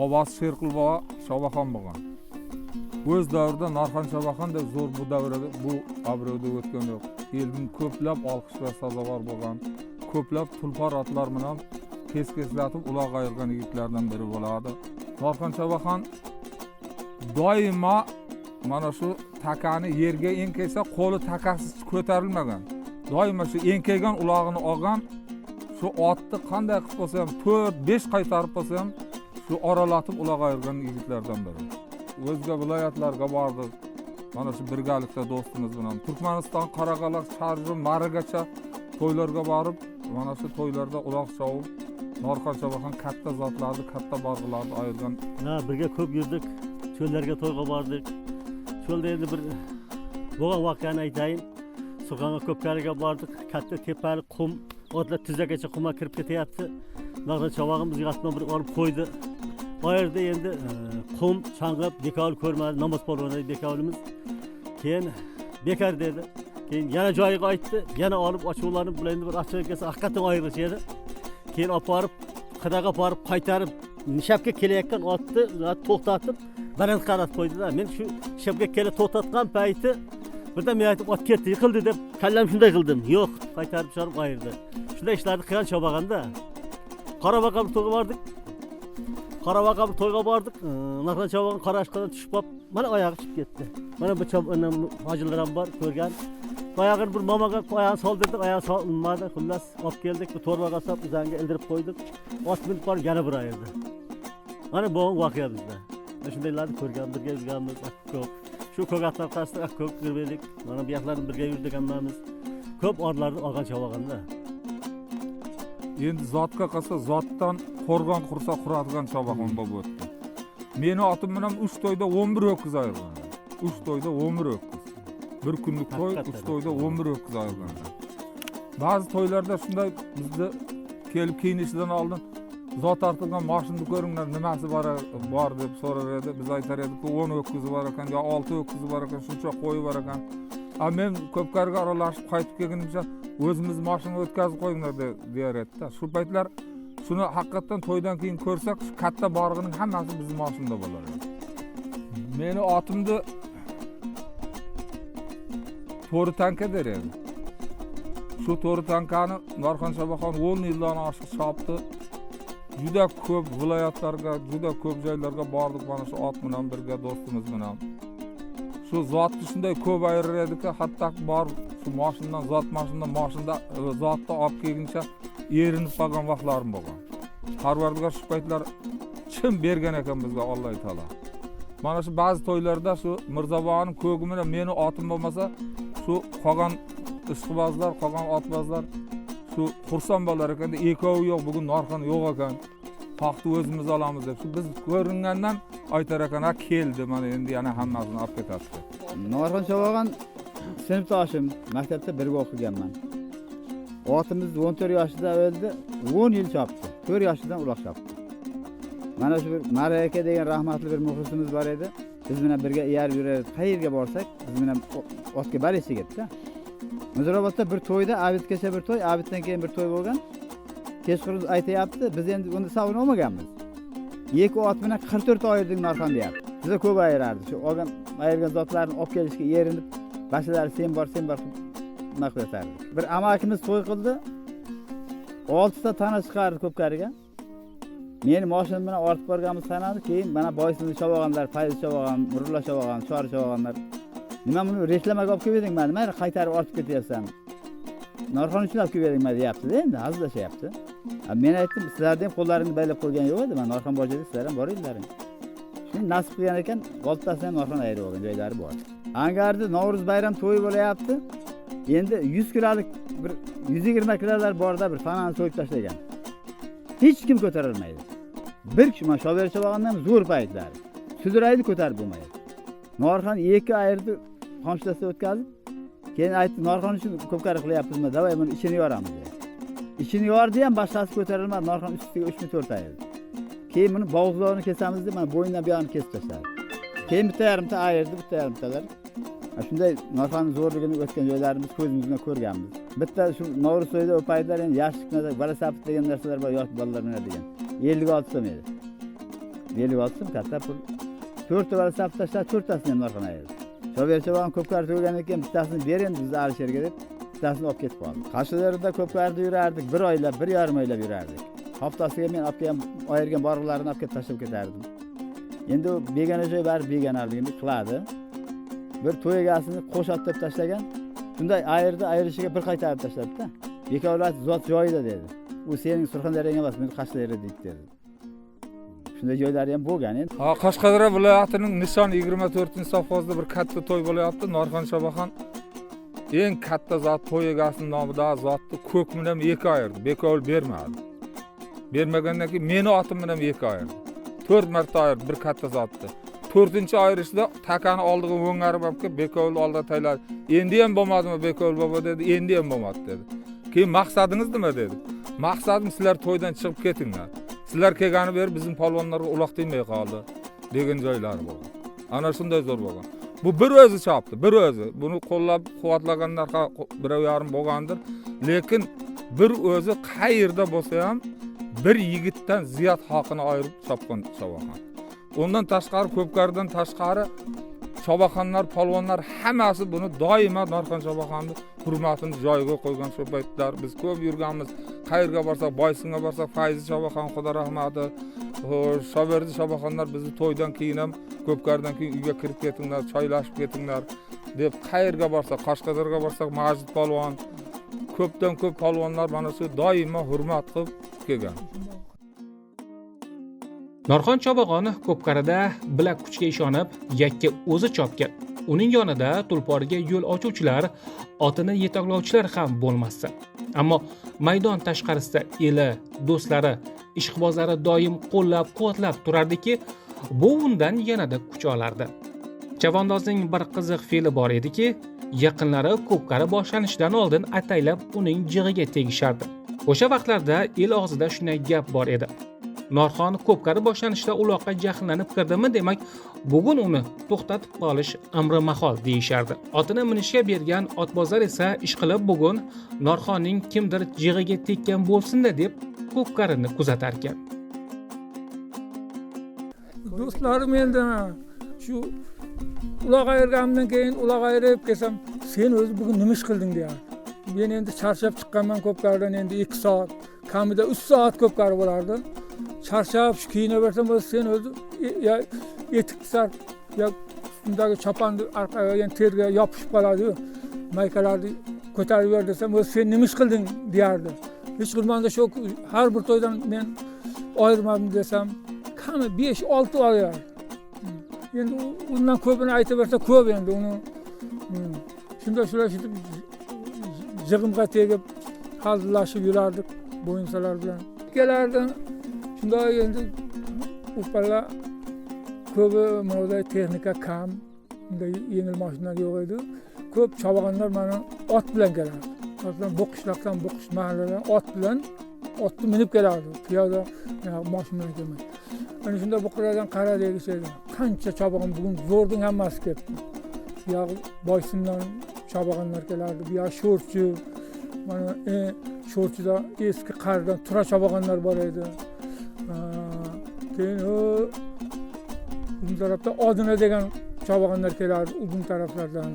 Bobosi Sherqul bobo Shobaxon bo'lgan. O'z davrida Norxon Shobaxon deb zo'r bu davrada bu obro'da o'tgan yo'q. Elning ko'plab olqishga sazovor bo'lgan, ko'plab tulpor otlar bilan kes-keslatib uloq ayirgan yigitlardan biri bo'ladi. Norxon Shobaxon doimo mana shu takani yerga enkaysa qo'li takasiz ko'tarilmagan. Doimo shu enkaygan ulog'ini olgan, shu otni qanday qilib bo'lsa ham 4-5 qaytarib bo'lsa ham shu oralatib uloq ayirgan yigitlardan biri. O'zga viloyatlarga bordik. Mana shu birgalikda do'stimiz bilan Turkmaniston, Qoraqalpoq, Sharjun, Marigacha to'ylarga borib, mana shu to'ylarda uloq chovib, Norxon Shobaxon katta zotlarni, katta borg'ilarni ayirgan. Ha, birga ko'p yurdik, cho'llarga to'yga bordik. Cho'lda endi bir bo'lgan voqeani aytayin. Surxonga Ko'pkariga bordik, katta tepalik qum, otlar tizagacha qumga kirib ketyapti. Norxon Shobaxon bizga otdan bir olib qo'ydi. O yerda endi qum chang'ib bekor ko'rmadi, namoz polvon bekorimiz. Keyin bekor dedi. Keyin yana joyiga aytdi, yana olib ochuvlanib, bular endi bir achchig'i kelsa haqiqatan ayirish edi. Keyin olib borib, qidaga borib qaytarib, nishapga kelayotgan otni to'xtatib, baland qaratib qo'ydilar. Men shu nishapga kelib to'xtatgan payti birdan men aytib ot ketdi, yiqildi deb kallam shunday qildim. Yo'q, qaytarib chiqarib ayirdi. Shunday ishlarni qilgan Shobaxonda. Qoravaqa bir to'yga bordik. Qoravaqa bir to'yga bordik. Norxon Shobaxon Qarashqadan tushib qolib, mana oyog'i chiqib ketdi. Mana bu hojilar ham bor, ko'rgan. Oyog'ini bir momaga oyog'ini soldirdik, oyog'i solinmadi. Xullas, olib keldik, bir to'rvaga solib, uzanga ildirib qo'ydik. Ot minib borib yana bir ayirdi. Mana bu voqea bizda. Mana shundaylarni ko'rgan, birga yurganmiz, ko'p. Shu ko'k atlar qarshisida ko'p yurdik. Mana bu yoqlarni birga yurdik hammamiz. Ko'p orlarni olgan Shobaxonda. Endi zotga qolsa, zotdan qo'rg'on qursa quradigan Shobaxon bo'lib o'tdi. Meni otim bilan 3 to'yda 11 ho'kiz ayirgan. 3 to'yda 11 ho'kiz. Bir kunlik to'y, 3 to'yda 11 ho'kiz ayirgan. Ba'zi to'ylarda shunday bizni kelib kiyinishidan oldin zot ortilgan mashinani ko'ringlar, nimasi bor deb so'rar edi. Biz aytar edik, 10 ho'kizi bor ekan, yo 6 ho'kizi bor ekan, shuncha qo'yi bor ekan. Men Ko'pkariga aralashib qaytib kelgunimcha o'zimiz mashina o'tkazib qo'yinglar deyar edi-da. Shu paytlar shuni haqiqatdan to'ydan keyin ko'rsak, shu katta borg'ining hammasi bizning mashinada bo'lar edi. Meni otimni To'ri tanka der edi. Shu To'ri tankani Norxon Shobaxon 10 yildan oshiq chopdi. Juda ko'p viloyatlarga, juda ko'p joylarga bordik mana shu ot bilan birga, do'stimiz bilan. Shu zotni shunday ko'p ayirar ediki, hatto borib shu mashinadan, zot mashinadan, mashinada zotni olib kelguncha erinib qolgan vaqtlarim bo'lgan. Parvardigor shu paytlar chin bergan ekan bizga Alloh taolo. Mana shu ba'zi to'ylarda shu Mirzoboning ko'gi bilan meni otim bo'lmasa, shu qolgan ishqibozlar, qolgan otbozlar shu xursand bo'lar ekanda, ekovi yo'q, bugun Norxon yo'q ekan, taxtni o'zimiz olamiz deb. Shu biz ko'ringandan aytar ekan, ha keldi, mana endi yana hammasini olib ketadi. Norxon Shobaxon sinfdoshim, maktabda birga o'qiganman. Otimiz 14 yoshida o'ldi, 10 yil chopdi. 4 yoshidan uloq chopdi. Mana shu bir Mari aka degan rahmatli bir muxlisimiz bor edi. Biz bilan birga iyarib yurardik. Qayerga borsak, biz bilan otga barish yigitda. Muzrabotda bir to'yda, Abidgacha bir to'y, Abiddan keyin bir to'y bo'lgan. Kechqurun aytayapti, biz endi unda savun olmaganmiz. 2 ot bilan 44 ayirdik Norxon deyapti. Biza ko'p ayirardi. Shu olgan ayirgan zotlarni olib kelishga erinib, bashilari sen bor, sen bor nima qilatardi. Bir amakimiz to'y qildi. 6 ta tana chiqardi Ko'pkariga. Meni mashinam bilan ortib borganmiz sanadi. Keyin mana Boysunni Shobaxonlar, Fayz Shobaxon, Nurullo Shobaxon, Chori Shobaxonlar. Nima buni reklamaga olib kelib edingmi? Nima qaytarib ortib ketyapsan? Norxon uchun olib kelib edingmi deyapti-da, endi hazillashyapti. Men aytdim, sizlarni ham qo'llaringni baylab qo'ygan yo'q edi. Men Norxon bor joyda sizlar ham boringlaring. Shuni nasib qilgan ekan, oltitasini ham Norxon ayirib olgan joylari bor. Angarda Navro'z bayram to'yi bo'layapti. Endi 100 kilolik bir 120 kilolar borda bir tanani so'yib tashlagan. Hech kim ko'tarolmaydi. Bir kishi, mana Shober Shobaxondan ham zo'r paytlari. Sudraydi, ko'tarib bo'lmaydi. Norxon 2 ayirdi, qamchilasida o'tkazib, keyin aytdi, Norxon uchun ko'pkari qilyapmizmi? Davay buni ichini yoramiz dedi. Ichini yordi ham boshqasi ko'tarilmadi. Norxon ustiga 3 mi 4 ayirdi. Keyin buni bo'g'izlarini kesamiz deb, mana bo'ynidan buyog'ini kesib tashladi. Keyin bitta yarimta ayirdi, bitta yarimtalar. Shunday Norxonning zo'rligini o'tgan joylarimiz ko'zimiz bilan ko'rganmiz. Bitta shu Navro'z to'yida o paytlar endi yoshlik narsa, velosiped degan narsalar bor, yosh bolalar minadigan. 56 so'm edi. Belgi olsin, katta pul. 4 ta sapib tashladi, 4tasini ham Norxon ayirdi. Shoberdi Chobag'on ko'pkari tugagandan keyin bittasini ber endi bizni Alisherga deb bittasini olib ketib qoldi. Qashqadaryoda ko'pkarida yurardik, 1 oylab, 1,5 oylab yurardik. Haftasiga men olib kelgan ayirgan borliqlarini olib kelib tashlab ketardim. Endi u begona joy baribir begonaligini qiladi. Bir to'y egasini qo'sh ot deb tashlagan. Shunday ayirdi, ayirishiga bir qaytarib tashladi-da. Bekovlat zot joyida dedi. U sening Surxondaryong emas, men Qashqadaryo deydi dedi. Shunday joylari ham bo'lgan endi. Ha, Qashqadaryo viloyatining Nishon 24-sovxozida bir katta to'y bo'lyapti. Norxon Chobag'on eng katta zot to'y egasining nomida zotni ko'k bilan 2 ayirdi. Bekovul bermadi. Bermagandan keyin meni otim bilan 2 ayirdi. 4 marta ayirdi bir katta zotni. 4-chi ayirishda takani oldiga o'ngarib olib kelib Bekovul oldiga tayladi. Endi ham bo'lmadimi Bekovul bobo dedi. Endi ham bo'lmadi dedi. Keyin maqsadingiz nima dedi. Maqsadim sizlar to'ydan chiqib ketinglar. Sizlar kelgani beri bizim polvonlarga uloq tegmay qoldi degan joylari bo'lgan. Ana shunday zo'r bo'lgan. Bu bir o'zi chopdi, bir o'zi. Buni qo'llab quvvatlaganlar birov yarim bo'lgandir. Lekin bir o'zi qayerda bo'lsa ham bir yigitdan ziyod haqini ayirib chopgan Chobag'on. Undan tashqari ko'pkaridan tashqari Chobag'onlar, polvonlar hammasi buni doimo Norxon Chobag'onni hurmatini joyiga qo'ygan shu paytlar. Biz ko'p yurganmiz. Qayerga borsak, Boysunga borsak, Fayzi Chobag'on, Xudo rahmati, Shoberdi Chobag'onlar bizni to'ydan keyin ham ko'pkaridan keyin uyga kirib ketinglar, choylashib ketinglar deb qayerga borsak, Qashqadaryoga borsak, Majid polvon, ko'pdan ko'p polvonlar mana shu doimo hurmat qilib kelgan. Norxon Chobag'on ko'pkarida bilak kuchga ishonib, yakka o'zi chopgan. Uning yonida tulporga yo'l ochuvchilar, otini yetaklovchilar ham bo'lmasdi. Ammo maydon tashqarisida eli, do'stlari, ishqibozlari doim qo'llab-quvvatlab turardiki, bu undan yanada kuch olardi. Chavandozning bir qiziq fe'li bor ediki, yaqinlari ko'pkari boshlanishidan oldin ataylab uning jig'iga tegishardi. O'sha vaqtlarda el og'zida shunday gap bor edi. Norxon ko'pkari boshlanishida uloqqa jahllanib kirdimi, demak, bugun uni to'xtatib qolish amri mahol deyishardi. Otini minishga bergan otbozlar esa ishqilib bugun Norxonning kimdir jig'iga tekkan bo'lsin-da deb ko'pkarini kuzatar ekan. Do'stlarim endi shu uloq ayirganimdan keyin uloq ayirib kelsam, sen o'zi bugun nima ish qilding deyardi. Men endi charchab chiqqanman ko'pkaridan, endi 2 soat, kamida 3 soat ko'pkari bo'lardi. Charchab shu kiyinaversam, o'zi sen o'zi ya etik sar ya ustimdagi choponni orqaga yani terga yopishib qoladi-yu, maykalarni ko'tarib ber desam, o'zi sen nima ish qilding deyardi. Hech qilmanda shu har bir to'ydan men ayirmadim desam, kami 5-6 olyardi. Endi undan ko'pini aytaversa ko'p endi uni. Shunda shular shitib jig'imga tegib hazillashib yurardik bo'yinsalar bilan. Kelardi. Shunday endi u palla ko'pi bunday texnika kam, bunday yengil mashinalar yo'q edi. Ko'p chabag'anlar mana ot bilan kelardi. Masalan, bu qishloqdan bu mahalladan ot bilan otni minib kelardi. Piyoda mashina bilan kelmaydi. Ana shunda bu qirradan qara degishadi. Qancha chabag'an bugun zo'rning hammasi ketdi. Bu yoq Boysundan chabag'anlar kelardi. Bu yoq Sho'rchi, mana Sho'rchida eski qaridan tura chabag'anlar bor edi. Keyin u uzun tarafda Odina degan chabag'anlar kelardi uzun taraflardan.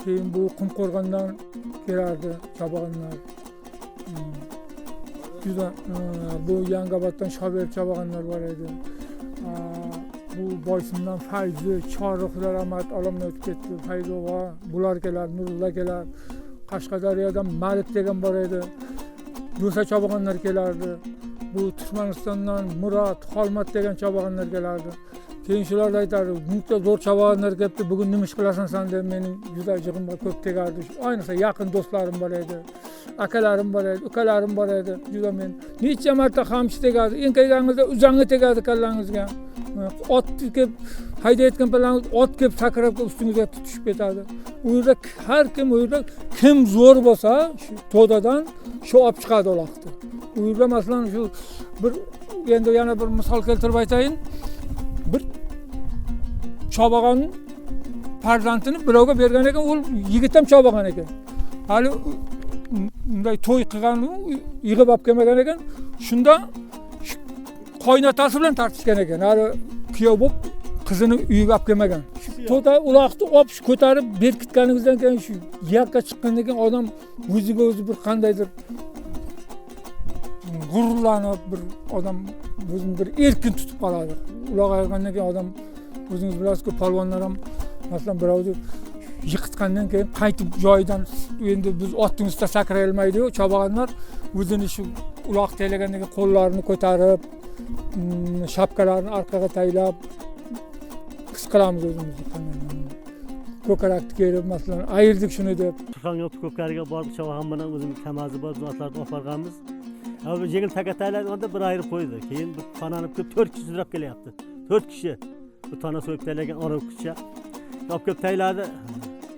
Keyin bu Qumqo'rg'ondan kelardi chabag'anlar. Juda bu Yangioboddan Shober chabag'anlar bor edi. Bu Boysundan Fayzi, Choriq rahmat olamdan o'tib ketdi. Fayzi va bular kelar, Nurullo kelar. Qashqadaryodan Malik degan bor edi. Do'sa chabag'anlar kelardi. Bu Turkmanistondan Murod, Xolmat degan chabag'anlar kelardi. Keyin shular aytardi, buncha zo'r chabag'anlar kelibdi, bugun nima ish qilasan sen deb mening juda jig'imga ko'p tegardi. Ayniqsa yaqin do'stlarim bor edi, akalarim bor edi, ukalarim bor edi. Juda men necha marta qamchi tegardi, enkayganingizda uzangi tegardi kallangizga. Ot kelib haydayotgan paytingizda ot kelib sakrab ustingizga tushib ketadi. U yerda har kim, u yerda kim zo'r bo'lsa, shu to'dadan shu olib chiqadi uloqni. U yerda masalan shu bir endi yana bir misol keltirib aytayin. Bir chobag'on farzandini birovga bergan ekan, u yigit ham chobag'on ekan. Hali unday to'y qilgan, yig'ib olib kelmagan ekan. Shunda Qaynotasi bilan tortishgan ekan. Hali kuyov bo'lib qizini uyiga olib kelmagan. To'da uloqni olib ko'tarib berkitganimizdan keyin shu yakka chiqqandan keyin odam o'ziga o'zi bir qandaydir g'ururlanib, bir odam o'zini bir erkin tutib qoladi. Uloq ayirgandan keyin odam, o'zingiz bilasizku, polvonlar ham masalan birovni yiqitgandan keyin qaytib joyidan endi biz otning ustida sakray olmaydi-yu, chabag'anlar o'zini shu uloq taylagandan keyin qo'llarini ko'tarib, shapkalarini orqaga taylab his qilamiz o'zimizni. Ko'karakni kelib masalan ayirdik shuni deb. Surxonga Ko'pkariga borib chabag'an bilan o'zimiz kamazi bor, otlarni olib borganmiz. Avval yengil taka taylaganida bir ayirib qo'ydi. Keyin bir tanani kelib 4 kishi sudrab kelyapti. 4 kishi bir tana so'yib taylagan oriqcha. Olib kelib tayladi.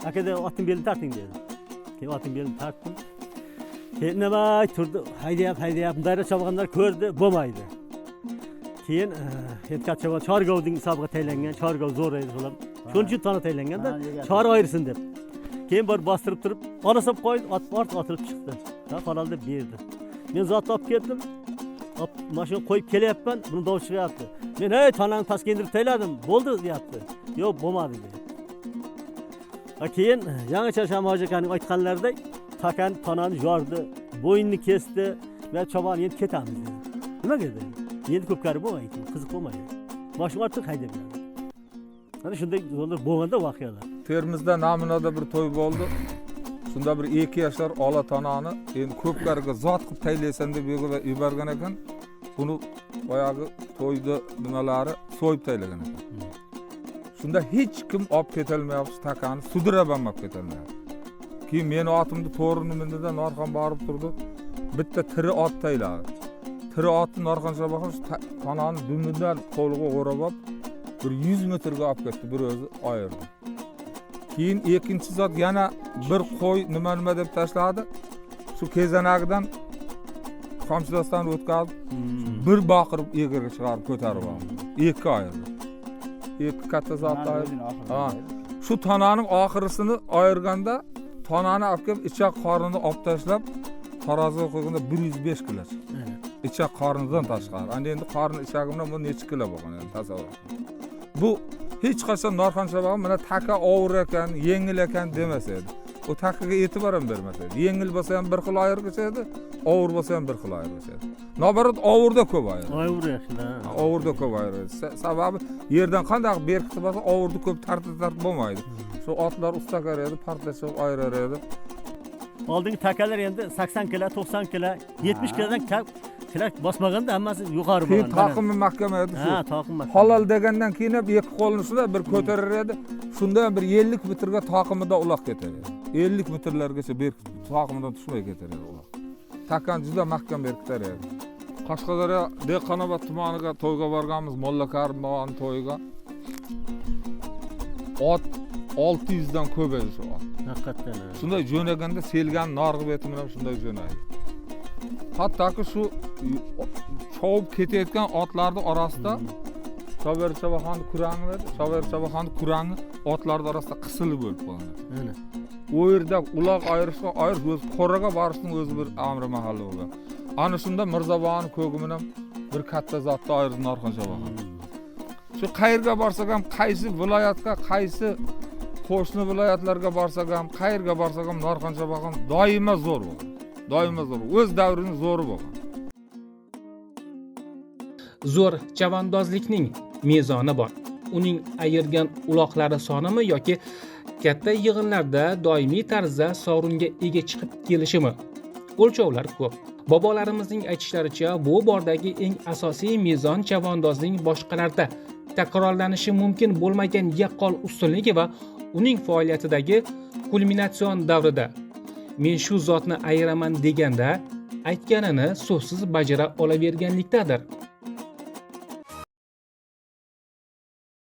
Aka de otning belini tarting dedi. Keyin otning belini tartdim. Keyin nima turdi, haydayap, haydayap. Bunday chabag'anlar ko'rdi, bo'lmaydi. Keyin endi chabag'an Chorgovning hisobiga taylangan, Chorgov zo'r edi ular. Shuning uchun tana taylanganda chor ayirsin deb. Keyin borib bostirib turib, orasab qo'ydi, ot ort otilib chiqdi. Ha, halol deb berdi. Men zotni olib keldim. Mashina qo'yib kelyapman, buni dovush chiqyapti. Men hey, tanani pastga indirib tayladim, bo'ldi deyapti. Yo'q, bo'lmadi dedi. Keyin yangicha Shamoji akaning aytganlaridek takani tanani yordi, bo'ynini kesdi va chabon endi ketamiz dedi. Nimaga dedi? Endi ko'pkari bo'lmaydi, qiziq bo'lmaydi. Mashina ortiq haydab beradi. Mana shunday yo'llar bo'lganda voqealar. Termizda namunada bir to'y bo'ldi. Shunda bir 2 yoshlar ola tanani endi ko'pkariga zot qilib taylaysan deb yuborgan ekan. Buni boyagi to'yda nimalari so'yib taylagan ekan. Shunda hech kim olib ketolmayapti, takani sudrab ham olib ketolmayapti. Keyin meni otimni to'rini mindida Norxon borib turdi. Bitta tiri ot tayladi. Tiri otni Norxon Shabaxon tanani dumidan qo'liga o'rab olib bir 100 metrga olib ketdi, bir o'zi ayirdi. Keyin ikkinchi zot yana bir qo'y nima deb tashladi. Shu kezanagidan qamchidosdan o'tkazib, bir baqirib egarga chiqarib ko'tarib oldi. Ikki ayirdi. Ikki katta zotni ayirdi. Ha. Shu tananing oxirisini ayirganda tanani olib kelib ichak qornini olib tashlab taroziga qo'yganda 105 kilo chiqdi. Ichak qornidan tashqari. Endi endi qorni ichagi bilan bu necha kilo bo'lgan endi tasavvur qiling. Bu hech qachon Norxon Shabaxon mana taka og'ir ekan, yengil ekan demas edi. U takaga e'tibor ham bermas edi. Yengil bo'lsa ham bir xil ayirgich edi, og'ir bo'lsa ham bir xil ayirgich edi. Naborat og'irda ko'p ayirdi. Og'ir yaxshi-da. Og'irda ko'p ayirdi. Sababi yerdan qanday berkitib olsa og'irni ko'p tartib bo'lmaydi. Shu otlar ustakar edi, partlashib ayirar edi. Oldingi takalar endi 80 kilo, 90 kilo, 70 kilodan kilo bosmaganda hammasi yuqori bo'lgan. Keyin taqimi mahkam edi shu. Ha, taqim mahkam. Halol degandan keyin ham ikki qo'lini shunday bir ko'tarar edi. Shunda ham bir 50 metrga taqimida uloq ketar edi. 50 metrlargacha berkitib taqimidan tushmay ketar edi uloq. Takan juda mahkam berkitar edi. Qashqadaryo Dehqonobod tumaniga to'yga borganmiz, Molla Karim boboni to'yiga. Ot 600 dan ko'p edi shu ot. Haqiqatan. Shunday jo'naganda selgan norg'i beti bilan shunday jo'naydi. Hattoki shu chovib ketayotgan otlarning orasida Shober Shabaxonni kurangi edi. Shober Shabaxonni kurangi otlarning orasida qisilib o'lib qolgan. Mana. U yerda uloq ayirishga ayirish o'zi qo'raga borishning o'zi bir amri mahalli bo'lgan. Ana shunda Mirzoboni ko'gi bilan bir katta zotni ayirdi Norxon Shabaxon. Shu qayerga borsak ham, qaysi viloyatga, qaysi qo'shni viloyatlarga borsak ham, qayerga borsak ham Norxon Shabaxon doimo zo'r bo'lgan. Doimo zo'r. O'z davrining zo'ri bo'lgan. Zo'r chavandozlikning mezoni bor. Uning ayirgan uloqlari sonimi yoki katta yig'inlarda doimiy tarzda sovringa ega chiqib kelishimi? O'lchovlar ko'p. Bobolarimizning aytishlaricha, bu bordagi eng asosiy mezon chavandozning boshqalarda takrorlanishi mumkin bo'lmagan yaqqol ustunligi va uning faoliyatidagi kulminatsion davrida men shu zotni ayiraman deganda aytganini so'zsiz bajara olaverganlikdadir.